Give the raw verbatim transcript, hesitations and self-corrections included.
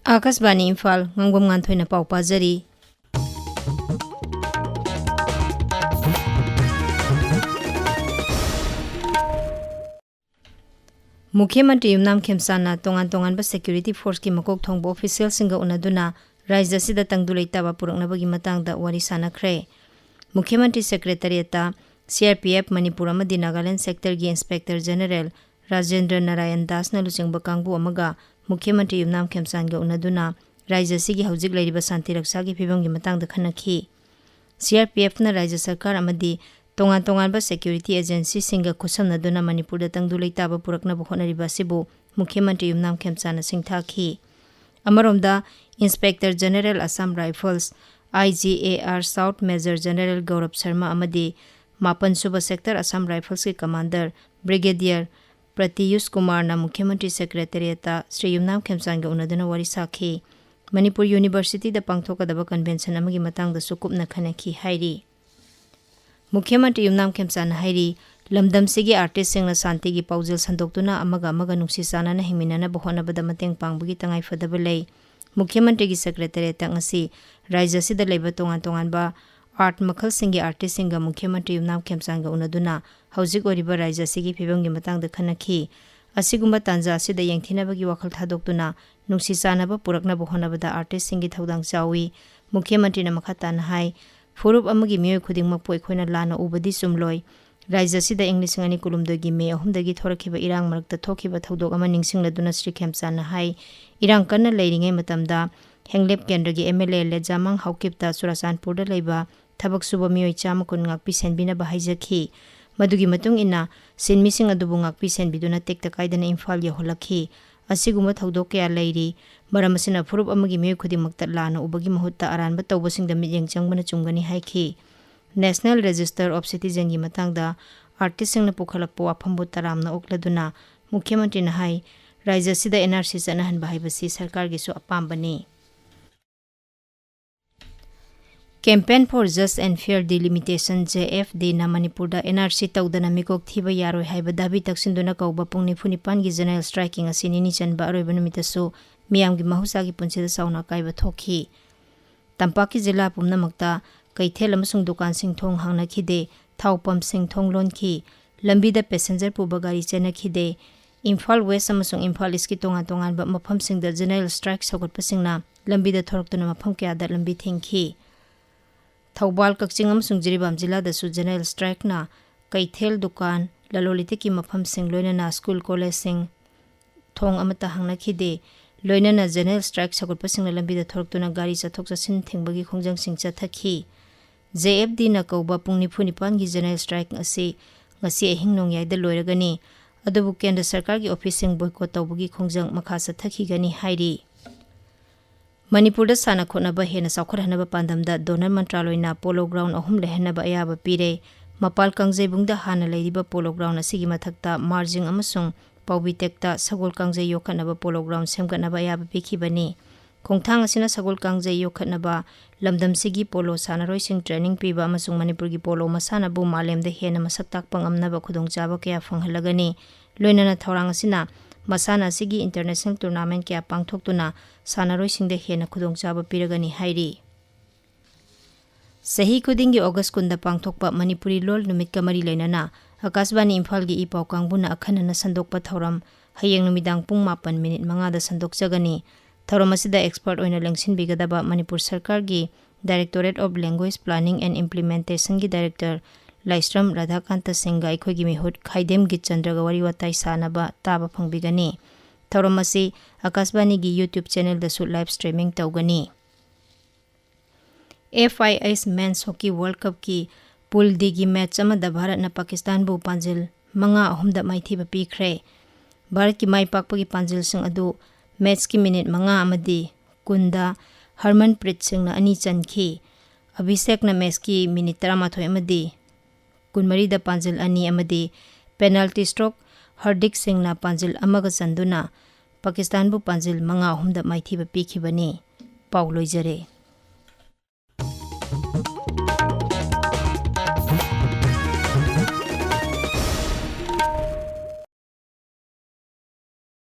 ꯑꯥꯀꯥꯁꯕꯥꯅꯤ ꯏꯝꯐꯥꯜ, ꯉꯥꯡꯕꯝ ꯉꯥꯟꯊꯣꯏꯅ ꯄꯥꯎ ꯄꯥꯖꯔꯤ꯫ ꯃꯨꯈ꯭ꯌ ꯃꯟꯇ꯭ꯔꯤ ꯌꯨꯝꯅꯥꯝ ꯈꯦꯝꯆꯥꯟꯅ ꯇꯣꯉꯥꯟ ꯇꯣꯉꯥꯟꯕ ꯁꯦꯀ꯭ꯌꯨꯔꯤꯇꯤ ꯐꯣꯔꯁꯀꯤ ꯃꯀꯣꯛ ꯊꯣꯡꯕ ꯑꯣꯐꯤꯁꯤꯌꯦꯜꯁꯤꯡꯒ ꯎꯅꯗꯨꯅ ꯔꯥꯖ꯭ꯌ ꯑꯁꯤꯗ ꯇꯪꯗꯨ ꯂꯩꯇꯥꯕ ꯄꯨꯔꯛꯅꯕꯒꯤ ꯃꯇꯥꯡꯗ ꯋꯥꯔꯤ ꯁꯥꯅꯈ꯭ꯔꯦ꯫ ꯃꯨꯈ꯭ꯌ ꯃꯟꯇ꯭ꯔꯤ ꯁꯦꯀ꯭ꯔꯦꯇꯔꯤꯌꯦꯠꯇ C R P F Manipur ꯑꯃꯗꯤ ꯅꯥꯒꯥꯂꯦꯟ ꯁꯦꯛꯇꯔꯒꯤ ꯏꯟꯁꯄꯦꯛꯇꯔ ꯖꯦꯅꯦꯔꯦꯜ ꯔꯥꯖꯦꯟꯗ꯭ꯔ ꯅꯥꯔꯥꯌꯟ ꯗꯥꯁꯅ ꯂꯨꯆꯤꯡꯕ ꯀꯥꯡꯕꯨ ꯑꯃꯒ ꯃꯨꯈ꯭ꯌ ꯃꯟꯇ꯭ꯔꯤ ꯌꯨꯝꯅꯥꯝ ꯈꯦꯝꯆꯥꯟꯒ ꯎꯅꯗꯨꯅ ꯔꯥꯖ꯭ꯌ ꯑꯁꯤꯒꯤ ꯍꯧꯖꯤꯛ ꯂꯩꯔꯤꯕ ꯁꯥꯟꯇꯤ ꯔꯛꯁꯥꯒꯤ ꯐꯤꯕꯝꯒꯤ ꯃꯇꯥꯡꯗ ꯈꯟꯅꯈꯤ꯫ ꯁꯤ ꯑꯥꯔ ꯄꯤ ꯑꯦꯐꯅ ꯔꯥꯖ꯭ꯌ ꯁꯔꯀꯥꯔ ꯑꯃꯗꯤ ꯇꯣꯉꯥꯟ ꯇꯣꯉꯥꯟꯕ ꯁꯦꯀ꯭ꯌꯨꯔꯤꯇꯤ ꯑꯦꯖꯦꯟꯁꯤꯁꯤꯡꯒ ꯈꯨꯠꯁꯝꯅꯗꯨꯅ ꯃꯅꯤꯄꯨꯔꯗ ꯇꯪꯗꯨ ꯂꯩꯇꯥꯕ ꯄꯨꯔꯛꯅꯕ ꯍꯣꯠꯅꯔꯤꯕ ꯑꯁꯤꯕꯨ ꯃꯨꯈ꯭ꯌ ꯃꯟꯇ꯭ꯔꯤ ꯌꯨꯝꯅꯥꯝ ꯈꯦꯝꯆꯥꯟꯅ ꯁꯤꯡꯊꯥꯈꯤ꯫ ꯑꯃꯔꯣꯝꯗ, inspector general Assam rifles, I G A R, south major general Gaurav Sharma ꯑꯃꯗꯤ ꯃꯥꯄꯟ ꯁꯨꯕ ꯁꯦꯛꯇꯔ ꯑꯁꯥꯝ ꯔꯥꯏꯐꯜꯁꯀꯤ ꯀꯃꯥꯟꯗꯔ ꯕ꯭ꯔꯤꯒꯦꯗꯤꯌꯔ ꯄ꯭ꯔꯇꯤꯌꯨꯁ ꯀꯨꯃꯥꯔꯅ ꯃꯨꯈ꯭ꯌ ꯃꯟꯇ꯭ꯔꯤ ꯁꯦꯀ꯭ꯔꯦꯇꯔꯤꯌꯦꯠꯇ ꯁ꯭ꯔꯤ ꯌꯨꯝꯅꯥꯝ ꯈꯦꯝꯆꯥꯟꯒ ꯎꯅꯗꯨꯅ ꯋꯥꯔꯤ ꯁꯥꯈꯤ꯫ ꯃꯅꯤꯄꯨꯔ ꯌꯨꯅꯤꯚꯔꯁꯤꯇꯤꯗ ꯄꯥꯡꯊꯣꯛꯀꯗꯕ ꯀꯟꯚꯦꯟꯁꯟ ꯑꯃꯒꯤ ꯃꯇꯥꯡꯗꯁꯨ ꯀꯨꯞꯅ ꯈꯟꯅꯈꯤ ꯍꯥꯏꯔꯤ꯫ ꯃꯨꯈ꯭ꯌ ꯃꯟꯇ꯭ꯔꯤ ꯌꯨꯝꯅꯥꯝ ꯈꯦꯝꯆꯥꯟꯅ ꯍꯥꯏꯔꯤ, ꯂꯝꯗꯝꯁꯤꯒꯤ ꯑꯥꯔꯇꯤꯁꯁꯤꯡꯅ ꯁꯥꯟꯇꯤꯒꯤ ꯄꯥꯎꯖꯦꯜ ꯁꯟꯗꯣꯛꯇꯨꯅ ꯑꯃꯒ ꯑꯃꯒ ꯅꯨꯡꯁꯤ ꯆꯥꯟꯅꯅ ꯍꯤꯡꯃꯤꯟꯅꯅꯕ ꯍꯣꯠꯅꯕꯗ ꯃꯇꯦꯡ ꯄꯥꯡꯕꯒꯤ ꯇꯉꯥꯏꯐꯗꯕ ꯂꯩ꯫ ꯃꯨꯈ꯭ꯌ ꯃꯟꯇ꯭ꯔꯤꯒꯤ ꯁꯦꯀ꯭ꯔꯦꯇꯔꯤꯌꯦꯠꯇ ꯉꯁꯤ ꯔꯥꯖ꯭ꯌ ꯑꯁꯤꯗ ꯂꯩꯕ ꯇꯣꯉꯥꯟ ꯇꯣꯉꯥꯟꯕ ꯑꯥꯔꯠ ꯃꯈꯜꯁꯤꯡꯒꯤ ꯑꯥꯔꯇꯤꯁꯁꯤꯡꯒ ꯃꯨꯈ꯭ꯌ ꯃꯟꯇ꯭ꯔꯤ ꯌꯨꯝꯅꯥꯝ ꯈꯦꯝꯆꯥꯟꯒ ꯎꯅꯗꯨꯅ ꯍꯧꯖꯤꯛ ꯑꯣꯏꯔꯤꯕ ꯔꯥꯖ꯭ꯌ ꯑꯁꯤꯒꯤ ꯐꯤꯕꯝꯒꯤ ꯃꯇꯥꯡꯗ ꯈꯟꯅꯈꯤ꯫ ꯑꯁꯤꯒꯨꯝꯕ ꯇꯥꯟꯖꯥ ꯑꯁꯤꯗ ꯌꯦꯡꯊꯤꯅꯕꯒꯤ ꯋꯥꯈꯜ ꯊꯥꯗꯣꯛꯇꯨꯅ ꯅꯨꯡꯁꯤ ꯆꯥꯟꯅꯕ ꯄꯨꯔꯛꯅꯕ ꯍꯣꯠꯅꯕꯗ ꯑꯥꯔꯇꯤꯁꯁꯤꯡꯒꯤ ꯊꯧꯗꯥꯡ ꯆꯥꯎꯏ꯫ ꯃꯨꯈ꯭ꯌ ꯃꯟꯇ꯭ꯔꯤꯅ ꯃꯈꯥ ꯇꯥꯅ ꯍꯥꯏ, ꯐꯨꯔꯨꯞ ꯑꯃꯒꯤ ꯃꯤꯑꯣꯏ ꯈꯨꯗꯤꯡꯃꯛꯄꯨ ꯑꯩꯈꯣꯏꯅ ꯂꯥꯟꯅ ꯎꯕꯗꯤ ꯆꯨꯝꯂꯣꯏ꯫ ꯔꯥꯖ꯭ꯌ ꯑꯁꯤꯗ ꯏꯪ ꯂꯤꯁꯤꯡ ꯑꯅꯤ ꯀꯨꯟꯍꯨꯝꯗꯣꯏꯒꯤ ꯃꯦ ꯑꯍꯨꯝꯗꯒꯤ ꯊꯣꯔꯛꯈꯤꯕ ꯏꯔꯥꯡ ꯃꯔꯛꯇ ꯊꯣꯛꯈꯤꯕ ꯊꯧꯗꯣꯛ ꯑꯃ ꯅꯤꯡꯁꯤꯡꯂꯗꯨꯅ ꯁ꯭ꯔꯤ ꯈꯦꯝꯆꯥꯟꯅ ꯍꯥꯏ, ꯏꯔꯥꯡ ꯀꯟꯅ ꯂꯩꯔꯤꯉꯩ ꯃꯇꯝꯗ ꯍꯦꯡꯂꯦꯞ ꯀꯦꯟꯗ꯭ꯔꯒꯤ ꯑꯦꯝ ꯑꯦꯜ ꯑꯦ ꯂꯦꯖꯥꯃꯥꯡ ꯍꯥꯎꯀꯤꯞꯇ ꯆꯨꯔꯥꯆꯥꯟꯄꯨꯔꯗ ꯂꯩꯕ ꯊꯕꯛ ꯁꯨꯕ ꯃꯤꯑꯣꯏ ꯆꯥꯝꯃ ꯀꯨꯟ ꯉꯥꯛꯄꯤ ꯁꯦꯟꯕꯤꯅꯕ ꯍꯥꯏꯖꯈꯤ꯫ ꯃꯗꯨꯒꯤ ꯃꯇꯨꯡ ꯏꯟꯅ ꯁꯤꯟꯃꯤꯁꯤꯡ ꯑꯗꯨꯕꯨ ꯉꯥꯛꯄꯤ ꯁꯦꯟꯕꯤꯗꯨꯅ ꯇꯦꯛꯇ ꯀꯥꯏꯗꯅ ꯏꯝꯐꯥꯜ ꯌꯧꯍꯜꯂꯛꯈꯤ꯫ ꯑꯁꯤꯒꯨꯝꯕ ꯊꯧꯗꯣꯛ ꯀꯌꯥ ꯂꯩꯔꯤ꯫ ꯃꯔꯝ ꯑꯁꯤꯅ ꯐꯨꯔꯨꯞ ꯑꯃꯒꯤ ꯃꯤꯑꯣꯏ ꯈꯨꯗꯤꯡꯃꯛꯇ ꯂꯥꯟꯅ ꯎꯕꯒꯤ ꯃꯍꯨꯠꯇ ꯑꯔꯥꯟꯕ ꯇꯧꯕꯁꯤꯡꯗ ꯃꯤꯠꯌꯦꯡ ꯆꯪꯕꯅ ꯆꯨꯝꯒꯅꯤ ꯍꯥꯏꯈꯤ꯫ ꯅꯦꯁꯅꯦꯜ ꯔꯦꯖꯤꯁꯇꯔ ꯑꯣꯐ ꯁꯤꯇꯤꯖꯦꯟꯒꯤ ꯃꯇꯥꯡꯗ ꯑꯥꯔꯇꯤꯁꯁꯤꯡꯅ ꯄꯨꯈꯠꯂꯛꯄ ꯋꯥꯐꯝꯕꯨ ꯇꯔꯥꯝꯅ ꯑꯣꯛꯂꯗꯨꯅ ꯃꯨꯈ꯭ꯌ ꯃꯟꯇ꯭ꯔꯤꯅ ꯍꯥꯏ, ꯔꯥꯖ꯭ꯌ ꯑꯁꯤꯗ ꯑꯦꯟ ꯑꯥꯔ ꯁꯤ ꯆꯠꯅꯍꯟꯕ ꯍꯥꯏꯕꯁꯤ ꯁꯔꯀꯥꯔꯒꯤꯁꯨ ꯑꯄꯥꯝꯕꯅꯤ꯫ Campaign for Just and Fair Delimitation, J F ꯗꯤꯅ ꯃꯅꯤꯄꯨꯔꯗ ꯑꯦꯟ ꯑꯥꯔ ꯁꯤ ꯇꯧꯗꯅ ꯃꯤꯀꯣꯛ ꯊꯤꯕ ꯌꯥꯔꯣꯏ ꯍꯥꯏꯕ ꯗꯥꯕꯤ ꯇꯛꯁꯤꯟꯗꯨꯅ ꯀꯧꯕ ꯄꯨꯡ ꯅꯤꯐꯨ ꯅꯤꯄꯥꯟꯒꯤ ꯖꯦꯅꯔꯦꯜ ꯁ꯭ꯇ꯭ꯔꯥꯏꯛꯀꯤꯡ ꯑꯁꯤ ꯅꯤꯅꯤ ꯆꯟꯕ ꯑꯔꯣꯏꯕ ꯅꯨꯃꯤꯠꯇꯁꯨ ꯃꯤꯌꯥꯝꯒꯤ ꯃꯍꯧꯁꯥꯒꯤ ꯄꯨꯟꯁꯤꯗ ꯆꯥꯎꯅ ꯑꯀꯥꯏꯕ ꯊꯣꯛꯈꯤ꯫ ꯇꯝꯄꯥꯛꯀꯤ ꯖꯤꯂꯥ ꯄꯨꯝꯅꯃꯛꯇ ꯀꯩꯊꯦꯜ ꯑꯃꯁꯨꯡ ꯗꯨꯀꯥꯟꯁꯤꯡ ꯊꯣꯡ ꯍꯥꯡꯅꯈꯤꯗꯦ, ꯊꯥꯎ ꯄꯝꯁꯤꯡ ꯊꯣꯡ ꯂꯣꯟꯈꯤ, ꯂꯝꯕꯤꯗ ꯄꯦꯁꯦꯟꯖꯔ ꯄꯨꯕ ꯒꯥꯔꯤ ꯆꯦꯟꯅꯈꯤꯗꯦ꯫ ꯏꯝꯐꯥꯜ ꯋꯦꯁ ꯑꯃꯁꯨꯡ ꯏꯝꯐꯥꯜ ꯏꯁꯀꯤ ꯇꯣꯉꯥꯟ ꯇꯣꯉꯥꯟꯕ ꯃꯐꯝꯁꯤꯡꯗ ꯖꯦꯅꯔꯦꯜ ꯁ꯭ꯇ꯭ꯔꯥꯏꯛ ꯁꯧꯒꯠꯄꯁꯤꯡꯅ ꯂꯝꯕꯤꯗ ꯊꯣꯔꯛꯇꯨꯅ ꯃꯐꯝ ꯀꯌꯥꯗ ꯂꯝꯕꯤ ꯊꯤꯡꯈꯤ꯫ ꯊꯧꯕꯥꯜ, ꯀꯛꯆꯤꯡ ꯑꯃꯁꯨꯡ ꯖꯤꯔꯤꯕꯥꯝ ꯖꯤꯂꯥꯗꯁꯨ ꯖꯦꯅꯔꯦꯜ ꯁ꯭ꯇ꯭ꯔꯥꯏꯛꯅ ꯀꯩꯊꯦꯜ, ꯗꯨꯀꯥꯟ, ꯂꯂꯣꯟ ꯏꯇꯤꯛꯀꯤ ꯃꯐꯝꯁꯤꯡ, ꯂꯣꯏꯅꯅ ꯁ꯭ꯀꯨꯜ, ꯀꯣꯂꯦꯖꯁꯤꯡ ꯊꯣꯡ ꯑꯃꯠꯇ ꯍꯥꯡꯅꯈꯤꯗꯦ꯫ ꯂꯣꯏꯅꯅ ꯖꯦꯅꯔꯦꯜ ꯁ꯭ꯇ꯭ꯔꯥꯏꯛ ꯁꯧꯒꯠꯄꯁꯤꯡꯅ ꯂꯝꯕꯤꯗ ꯊꯣꯔꯛꯇꯨꯅ ꯒꯥꯔꯤ ꯆꯠꯊꯣꯛ ꯆꯠꯁꯤꯟ ꯊꯤꯡꯕꯒꯤ ꯈꯣꯡꯖꯪꯁꯤꯡ ꯆꯠꯊꯈꯤ꯫ ꯖꯦ ꯑꯦꯐ ꯗꯤꯅ ꯀꯧꯕ ꯄꯨꯡ ꯅꯤꯐꯨ ꯅꯤꯄꯥꯟꯒꯤ ꯖꯦꯅꯔꯦꯜ ꯁ꯭ꯇ꯭ꯔꯥꯏꯛ ꯑꯁꯤ ꯉꯁꯤ ꯑꯍꯤꯡ ꯅꯣꯡꯌꯥꯏꯗ ꯂꯣꯏꯔꯒꯅꯤ꯫ ꯑꯗꯨꯕꯨ ꯀꯦꯟꯗ꯭ꯔ ꯁꯔꯀꯥꯔꯒꯤ ꯑꯣꯐꯤꯁꯁꯤꯡ ꯕꯣꯏꯀꯣꯠ ꯇꯧꯕꯒꯤ ꯈꯣꯡꯖꯪ ꯃꯈꯥ ꯆꯠꯊꯈꯤꯒꯅꯤ ꯍꯥꯏꯔꯤ꯫ ꯃꯅꯤꯄꯨꯔꯗ ꯁꯥꯟꯅ ꯈꯣꯠꯅꯕ ꯍꯦꯟꯅ ꯆꯥꯎꯈꯠꯍꯟꯅꯕ ꯄꯥꯟꯗꯝꯗ ꯗꯣꯅꯔ ꯃꯟꯇ꯭ꯔꯥꯂꯣꯏꯅ ꯄꯣꯂꯣ ꯒ꯭ꯔꯥꯎꯟ ꯑꯍꯨꯝ ꯂꯩꯍꯟꯅꯕ ꯑꯌꯥꯕ ꯄꯤꯔꯦ꯫ ꯃꯄꯥꯜ ꯀꯥꯡꯖꯩꯕꯨꯡꯗ ꯍꯥꯟꯅ ꯂꯩꯔꯤꯕ ꯄꯣꯂꯣ ꯒ꯭ꯔꯥꯎꯟ ꯑꯁꯤꯒꯤ ꯃꯊꯛꯇ ꯃꯥꯔꯖꯤꯡ ꯑꯃꯁꯨꯡ ꯄꯥꯎꯕꯤꯇꯦꯛꯇ ꯁꯒꯣꯜ ꯀꯥꯡꯖꯩ ꯌꯣꯛꯈꯠꯅꯕ ꯄꯣꯂꯣ ꯒ꯭ꯔꯥꯎꯟ ꯁꯦꯝꯒꯠꯅꯕ ꯑꯌꯥꯕ ꯄꯤꯈꯤꯕꯅꯤ꯫ ꯈꯣꯡꯊꯥꯡ ꯑꯁꯤꯅ ꯁꯒꯣꯜ ꯀꯥꯡꯖꯩ ꯌꯣꯛꯈꯠꯅꯕ, ꯂꯝꯗꯝꯁꯤꯒꯤ ꯄꯣꯂꯣ ꯁꯥꯟꯅꯔꯣꯏꯁꯤꯡ ꯇ꯭ꯔꯦꯅꯤꯡ ꯄꯤꯕ ꯑꯃꯁꯨꯡ ꯃꯅꯤꯄꯨꯔꯒꯤ ꯄꯣꯂꯣ ꯃꯁꯥꯟꯅꯕꯨ ꯃꯥꯂꯦꯝꯗ ꯍꯦꯟꯅ ꯃꯁꯛ ꯇꯥꯛꯄ ꯉꯝꯅꯕ ꯈꯨꯗꯣꯡꯆꯥꯕ ꯀꯌꯥ ꯐꯪꯍꯜꯂꯒꯅꯤ꯫ ꯂꯣꯏꯅꯅ ꯊꯧꯔꯥꯡ ꯑꯁꯤꯅ ꯃꯁꯥꯟꯅ ꯑꯁꯤꯒꯤ ꯏꯟꯇꯔꯅꯦꯁꯅꯦꯜ ꯇꯣꯔꯅꯥꯃꯦꯟ ꯀꯌꯥ ꯄꯥꯡꯊꯣꯛꯇꯨꯅ ꯁꯥꯟꯅꯔꯣꯏꯁꯤꯡꯗ ꯍꯦꯟꯅ ꯈꯨꯗꯣꯡꯆꯥꯕ ꯄꯤꯔꯒꯅꯤ ꯍꯥꯏꯔꯤ꯫ ꯆꯍꯤ ꯈꯨꯗꯤꯡꯒꯤ ꯑꯣꯒꯁ ꯀꯨꯟꯗ ꯄꯥꯡꯊꯣꯛꯄ ꯃꯅꯤꯄꯨꯔꯤ ꯂꯣꯜ ꯅꯨꯃꯤꯠꯀ ꯃꯔꯤ ꯂꯩꯅꯅ ꯑꯀꯥꯁꯕꯥꯅꯤ ꯏꯝꯐꯥꯜꯒꯤ ꯏ ꯄꯥꯎ ꯀꯥꯡꯕꯨꯅ ꯑꯈꯟꯅꯅ ꯁꯟꯗꯣꯛꯄ ꯊꯧꯔꯝ ꯍꯌꯦꯡ ꯅꯨꯃꯤꯗꯥꯡ ꯄꯨꯡ ꯃꯥꯄꯟ ꯃꯤꯅꯤꯠ ꯃꯉꯥꯗ ꯁꯟꯗꯣꯛꯆꯒꯅꯤ꯫ ꯊꯧꯔꯝ ꯑꯁꯤꯗ ꯑꯦꯛꯁꯄꯔꯠ ꯑꯣꯏꯅ ꯂꯦꯡꯁꯤꯟꯕꯤꯒꯗꯕ ꯃꯅꯤꯄꯨꯔ ꯁꯔꯀꯥꯔꯒꯤ Directorate of Language Planning and Implementationꯒꯤ ꯗꯥꯏꯔꯦꯛꯇꯔ ꯂꯥꯏꯁ꯭ꯔꯝ ꯔꯥꯙꯥꯀꯥꯟꯇ ꯁꯤꯡꯒ ꯑꯩꯈꯣꯏꯒꯤ ꯃꯤꯍꯨꯠ ꯈꯥꯏꯗꯦꯝ ꯒꯤꯠꯆꯟꯗ꯭ꯔꯒ ꯋꯥꯔꯤ ꯋꯥꯇꯥꯏ ꯁꯥꯅꯕ ꯇꯥꯕ ꯐꯪꯕꯤꯒꯅꯤ꯫ ꯊꯧꯔꯝ ꯑꯁꯤ ꯑꯀꯥꯁꯕꯥꯅꯤꯒꯤ YouTube ꯆꯦꯅꯦꯜꯗꯁꯨ ꯂꯥꯏꯚ ꯁ꯭ꯇ꯭ꯔꯤꯃꯤꯡ ꯇꯧꯒꯅꯤ꯫ ꯑꯦꯐ ꯑꯥꯏ ꯑꯦꯁ ꯃꯦꯟꯁ ꯍꯣꯀꯤ ꯋꯥꯔꯜꯗ ꯀꯞꯀꯤ ꯄꯨꯜ ꯗꯤꯒꯤ ꯃꯦꯆ ꯑꯃꯗ ꯚꯥꯔꯠꯅ ꯄꯥꯀꯤꯁꯇꯥꯟꯕꯨ ꯄꯥꯟꯖꯤꯜ ꯃꯉꯥ ꯑꯍꯨꯝꯗ ꯃꯥꯏꯊꯤꯕ ꯄꯤꯈ꯭ꯔꯦ꯫ ꯚꯥꯔꯠꯀꯤ ꯃꯥꯏ ꯄꯥꯛꯄꯒꯤ ꯄꯥꯟꯖꯤꯜꯁꯤꯡ ꯑꯗꯨ ꯃꯦꯆꯀꯤ ꯃꯤꯅꯤꯠ ꯃꯉꯥ ꯑꯃꯗꯤ ꯀꯨꯟꯗ ꯍꯔꯃꯟꯄ꯭ꯔꯤꯠ ꯁꯤꯡꯅ ꯑꯅꯤ ꯆꯟꯈꯤ꯫ ꯑꯚꯤꯁꯦꯛꯅ ꯃꯦꯆꯀꯤ ꯃꯤꯅꯤꯠ ꯇꯔꯥꯃꯥꯊꯣꯏ ꯑꯃꯗꯤ ꯀꯨꯟꯃꯔꯤꯗ ꯄꯥꯟꯖꯤꯜ ꯑꯅꯤ ꯑꯃꯗꯤ ꯄꯦꯅꯥꯜꯇꯤ ꯁ꯭ꯇ꯭ꯔꯣꯛ ꯍꯔꯗꯤꯛ ꯁꯤꯡꯅ ꯄꯥꯟꯖꯤꯜ ꯑꯃꯒ ꯆꯟꯗꯨꯅ ꯄꯥꯀꯤꯁꯇꯥꯟꯕꯨ ꯄꯥꯟꯖꯤꯜ ꯃꯉꯥ ꯑꯍꯨꯝꯗ ꯃꯥꯏꯊꯤꯕ ꯄꯤꯈꯤꯕꯅꯤ꯫ ꯄꯥꯎ ꯂꯣꯏꯖꯔꯦ꯫